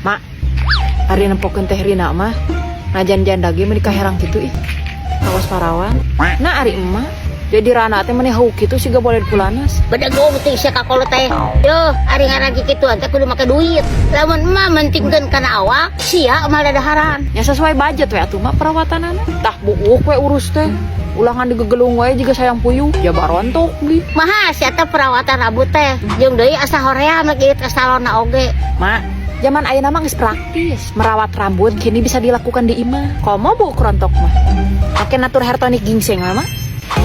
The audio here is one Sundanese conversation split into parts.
Mak, ari nempokeun Teh Rina mah najan janda ge meuni kaherang kitu ih. Kawas parawan. Nah, ari emak jadi rana teh meni hauk kitu siga boleh kulanas. Bedegong teh sia kakolot teh. Yo, ari ngaran kikituan teh kudu make duit. Lamun emak mentingkeun kana awak, sia mah dadaharan. Ya sesuai budget we atuh mah perawatanana. Tah buuk we urus teh. Ulangan digegelung wae jiga sayang puyuh. Jaba rontok ge. Maha sia teh perawatan rambut teh. Jeung deui asa hoream lagi ka salonna oge. Mak, zaman ayeuna mah geus praktis. Merawat rambut kini bisa dilakukan di imah. Komo buuk rontok mah. Pake Natur Hair Tonic Ginseng mah.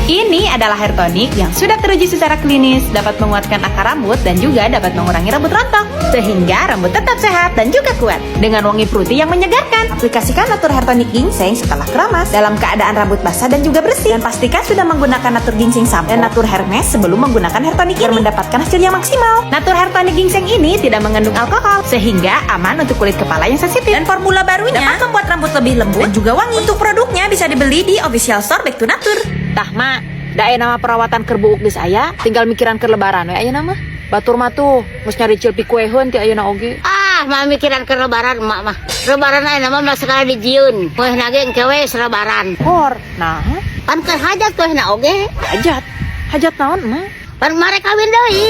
Ini adalah hair tonic yang sudah teruji secara klinis, dapat menguatkan akar rambut dan juga dapat mengurangi rambut rontok, sehingga rambut tetap sehat dan juga kuat. Dengan wangi fruity yang menyegarkan, aplikasikan Natur Hair Tonic Ginseng setelah keramas dalam keadaan rambut basah dan juga bersih. Dan pastikan sudah menggunakan Natur Ginseng Sampo dan Natur Hair Mask sebelum menggunakan hair tonic ini agar mendapatkan hasil yang maksimal. Natur Hair Tonic Ginseng ini tidak mengandung alkohol, sehingga aman untuk kulit kepala yang sensitif. Dan formula barunya dapat membuat rambut lebih lembut dan juga wangi. Untuk produknya bisa dibeli di official store Back to Natur. Tah mak, da ayeuna mah perawatan keur buuk geus aya, tinggal mikiran keur lebaran we ayeuna mah. Batur mah tuh geus nyari pikueheun ti ayeuna oge. Ah, mah mikiran keur lebaran emak mah. Lebaran ayeuna mah mah sekali dijieun. Kuehna ge engke we selebaran. Hor, nah, Pan keur hajat kuehna oge. Hajat. Hajat naon mah? Pan mare kawin deui.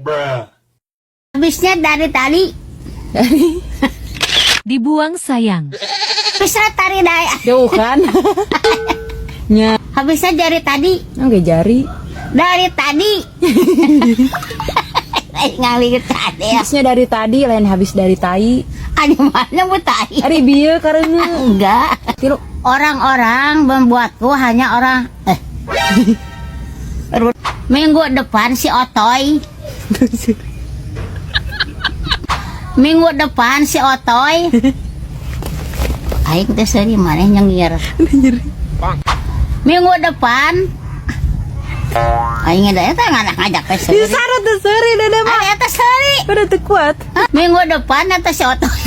Bruh. Habisnya dari tadi. Dibuang sayang. Bisa tari dai. Jauh kan? Nya, Habisnya dari tadi. oke jari. Dari tadi. Ngalir tadi ya. Habisnya dari tadi lain habis dari tai. Ada mana bu tai? Ari bieu kareuneu. Enggak. Tilu. Orang-orang membuatku hanya orang Minggu depan si Otoy. Minggu depan si Otoy. Aing teh seuri maneh nyengir. Minggu depan aing da eta ngajak teh seuri. Disarut teh seuri dede mah. Ari eta seuri. Udah teu kuat. Minggu depan eta si Otoy.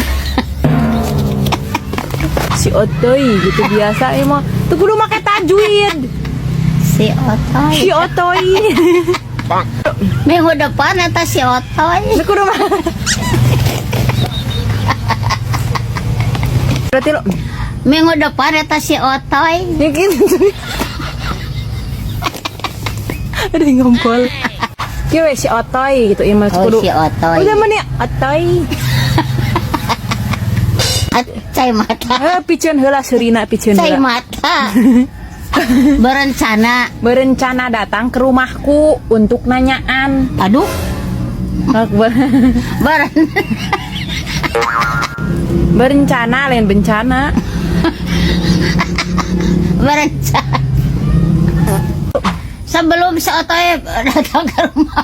Si Otoy gitu biasa emang. Tuh kudu make tajwid. Si Otoy. Si Otoy. Minggu depan eta si Otoy. Tuh kudu mah. Berarti lo Minggu depan eta si Otoy. ya gitu. Ada yang ngompol. Kieu we si Otoy gitu ieu mah Oh, kudu. si Otoy. Udah mana Otoy. Cai mata. Eh, piceun heula seurina piceun Cai heula. mata. Berencana. Berencana datang ke rumahku untuk nanyaan. Aduh, beren Berencana lain bencana. berencana. Sebelum si Otoy datang ke rumah.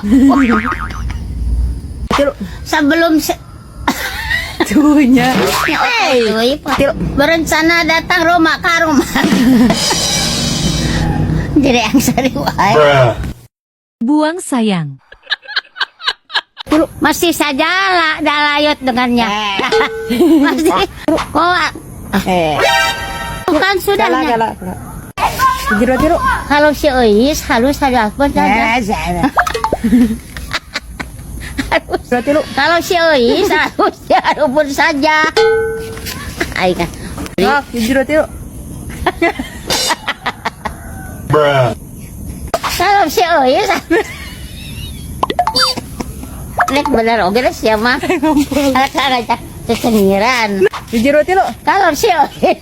Tilu. Sebelum si Tuhnya. si Otoy Tilu. berencana datang rumah ke rumah. Jadi yang seri wae. Bruh. Buang sayang. Tilu. Masih saja lah dalayut dengannya. Masih kok Eh, bukan sudah. galak galak. Hiji dua tilu. Kalau si Ois halus saja pun saja. Dua tilu. Kalau si Ois halus ya pun saja. Aing kan. Sok, hiji dua tilu. Bruh. Kalau si Ois Lek bener oge deh sia mah. Anak sesengiran. Hiji dua tilu. Kalau si Ois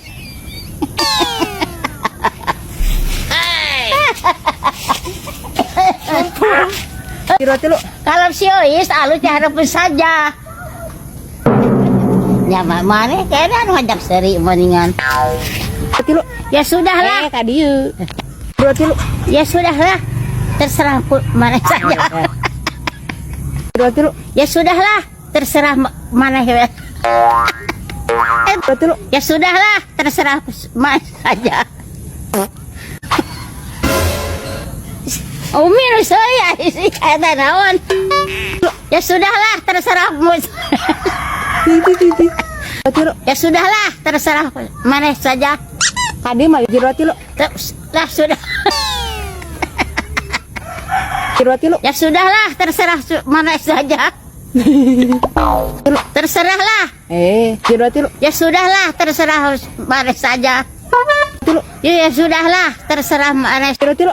Hiji dua tilu. kalau si Ois halus ya pun saja. Ya mana kayaknya anu ngajak seri mendingan. Dua tilu. Ya sudahlah. Eh, ka dieu. Dua tilu. Ya sudahlah. Terserah mana saja. Dua tilu. Ya sudahlah, terserah mana Dua tilu. Ya sudahlah, terserah mana saja. Umi nu saya sih eta naon. Ya sudahlah, terserah Dua tilu. Ya sudahlah, terserah mana saja. Kade mah hiji dua tilu. Lah sudah. Dua tilu. Ya sudahlah, terserah mana saja. Terserahlah. 3 2 3. Ya sudahlah, terserah mana saja. Tilu. Ya, ya sudahlah, terserah mana. 3 3.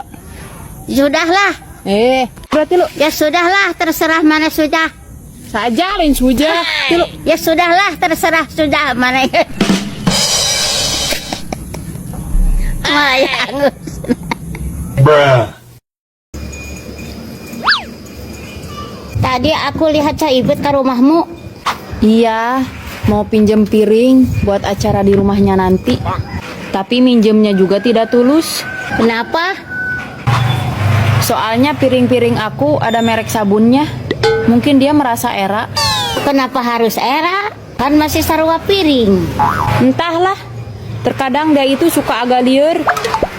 Sudahlah. 2 3. Ya sudahlah, terserah mana sudah. Saja lain suja. 3. Ya sudahlah, terserah sudah mana. Mayang. Bruh. Tadi aku lihat Caibet ke rumahmu. Iya, mau pinjem piring buat acara di rumahnya nanti. Tapi minjemnya juga tidak tulus. Kenapa? Soalnya piring-piring aku ada merek sabunnya. Mungkin dia merasa era. Kenapa harus era? Kan masih sarua piring. Entahlah. Terkadang dia itu suka agak liar.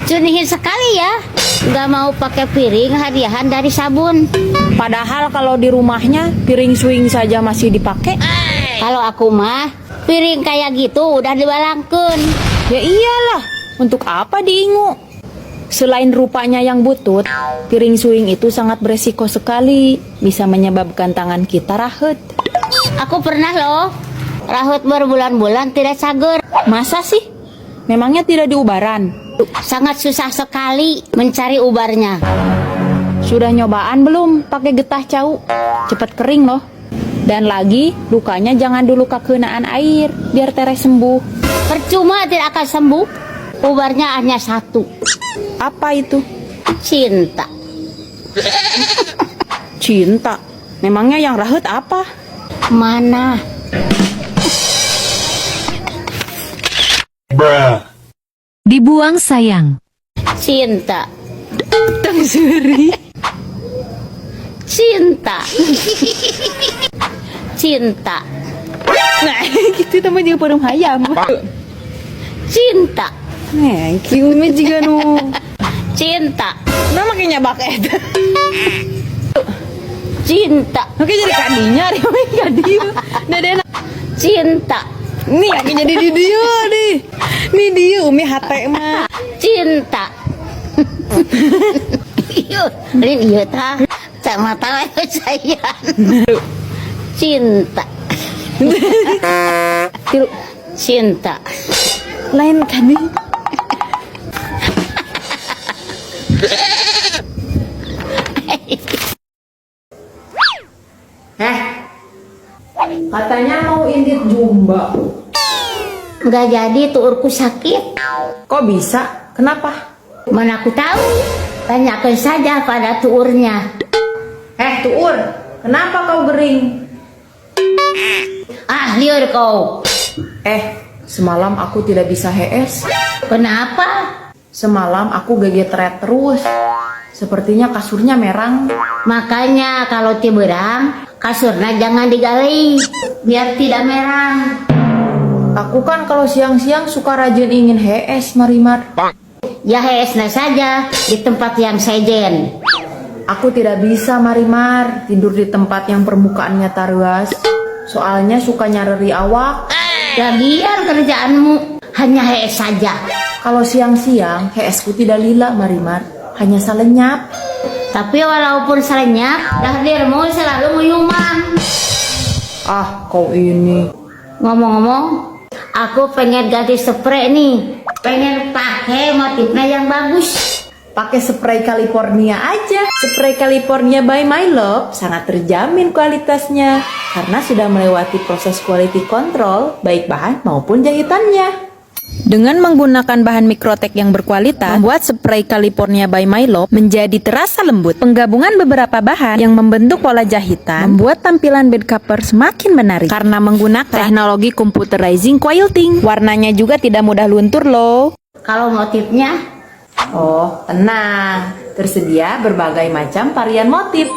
Cunihin sekali ya. Nggak mau pakai piring hadiahan dari sabun. Padahal kalau di rumahnya piring swing saja masih dipakai. Kalau aku mah piring kayak gitu udah dibalangkeun. Ya iyalah, untuk apa diingu? Selain rupanya yang butut, piring swing itu sangat beresiko sekali, bisa menyebabkan tangan kita rahet. Aku pernah loh rahet berbulan-bulan tidak cager. Masa sih? Memangnya tidak diubaran? Sangat susah sekali mencari ubarnya. Sudah nyobaan belum pakai getah cau? Cepet kering loh. Dan lagi, lukanya jangan dulu kekenaan air, biar tereh sembuh. Percuma tidak akan sembuh. Ubarnya hanya satu. Apa itu? Cinta. Cinta. Memangnya yang rahet apa? Mana? Bruh. Dibuang sayang. Cinta. Tang suri. Cinta. Cinta. Nah, gitu teman juga parum hayam. Cinta. Nah, kieu mah jiga nu. Cinta. Nah, make nyabak eta. Cinta. Oke jadi kadinya, ari mah kadieu. Dadena. Cinta. Nih, aku jadi di dieu nih. Nih dieu umi hate mah. Cinta. Iya, lain ieu tah. Sama tahu saya. Cinta. Tilu. Cinta. Lain kadi. Katanya mau indit jumba. Nggak jadi, tuurku sakit. Kok bisa? Kenapa? Mana aku tahu? Tanyakan saja pada tuurnya. Tuur, kenapa kau gering? Ah, liur kau. Semalam aku tidak bisa hees. Kenapa? Semalam aku gegetret terus. Sepertinya kasurnya merang. Makanya kalau tiberang, kasurnya jangan digali, biar tidak merang. Aku kan kalau siang-siang suka rajin ingin hees, Marimar. Ya heesna saja di tempat yang sejen. Aku tidak bisa, Marimar, tidur di tempat yang permukaannya taruas. Soalnya suka nyareri awak. Lagian kerjaanmu hanya hees saja. Kalau siang-siang, heesku tidak lila, Marimar. Hanya salenyap. Tapi walaupun selenyap, dahdirmu selalu muyumang. Ah, kau ini. Ngomong-ngomong, aku pengen ganti spray nih. Pengen pakai motifnya yang bagus. Pakai spray California aja. Spray California by My Love sangat terjamin kualitasnya karena sudah melewati proses quality control baik bahan maupun jahitannya. Dengan menggunakan bahan mikrotek yang berkualitas, membuat spray California by My Love menjadi terasa lembut. Penggabungan beberapa bahan yang membentuk pola jahitan membuat tampilan bed cover semakin menarik. Karena menggunakan teknologi computerizing quilting, warnanya juga tidak mudah luntur loh. Kalau motifnya? Oh, tenang. Tersedia berbagai macam varian motif.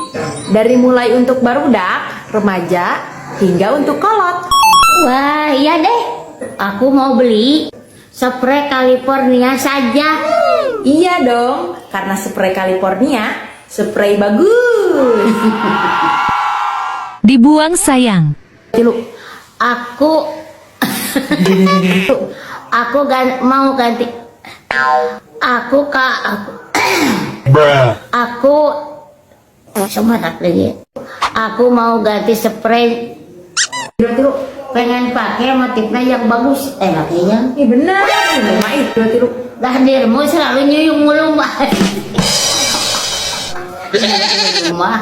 Dari mulai untuk barudak, remaja, hingga untuk kolot. Wah, iya deh. Aku mau beli spray California saja. Iya dong, karena spray California, spray bagus. Dibuang sayang. Tilu. Aku mau ganti. Aku kak. Aku, Bruh. Aku semangat lagi. Aku mau ganti sprei. Dua, pengen pakai motifnya yang bagus. Eh, kayaknya. Ih, bener. Lima ih, dua tilu. Lah, dirmu selalu nyuyung mulu, Mbak. Rumah.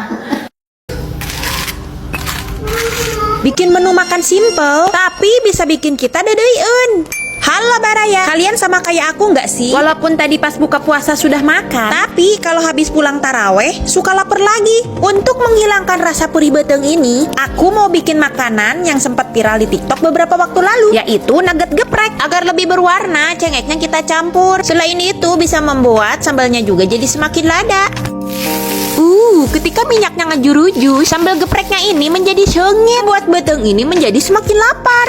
Bikin menu makan simple, tapi bisa bikin kita dedeuieun. Halo, Baraya, kalian sama kayak aku nggak sih? Walaupun tadi pas buka puasa sudah makan, tapi kalau habis pulang taraweh, suka lapar lagi. Untuk menghilangkan rasa perih beuteung ini, aku mau bikin makanan yang sempat viral di TikTok beberapa waktu lalu, yaitu nugget geprek. Agar lebih berwarna, cengeknya kita campur. Selain itu, bisa membuat sambalnya juga jadi semakin lada. Ketika minyaknya ngejuruju, sambal gepreknya ini menjadi sengit. Buat beuteung ini menjadi semakin lapar.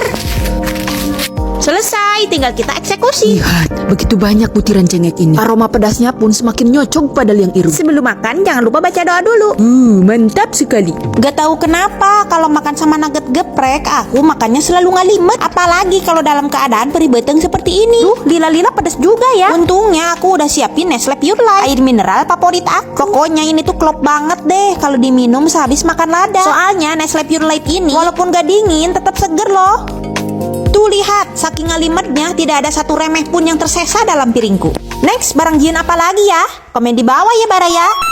Selesai, tinggal kita eksekusi. Lihat, begitu banyak butiran cengek ini. Aroma pedasnya pun semakin nyocok pada liang irung. Sebelum makan, jangan lupa baca doa dulu. Mantap sekali. Gak tahu kenapa kalau makan sama nugget geprek, aku makannya selalu ngalimet. Apalagi kalau dalam keadaan perih beuteung seperti ini. Duh, lila-lila pedes juga ya. Untungnya aku udah siapin Nestle Pure Life, air mineral favorit aku. Pokoknya ini tuh klop banget deh kalau diminum sehabis makan lada. Soalnya Nestle Pure Life ini walaupun gak dingin tetap seger loh. Tuh lihat, saking ngalimetnya tidak ada satu remeh pun yang tersisa dalam piringku. Next, barang jieun apa lagi ya? Komen di bawah ya, Baraya.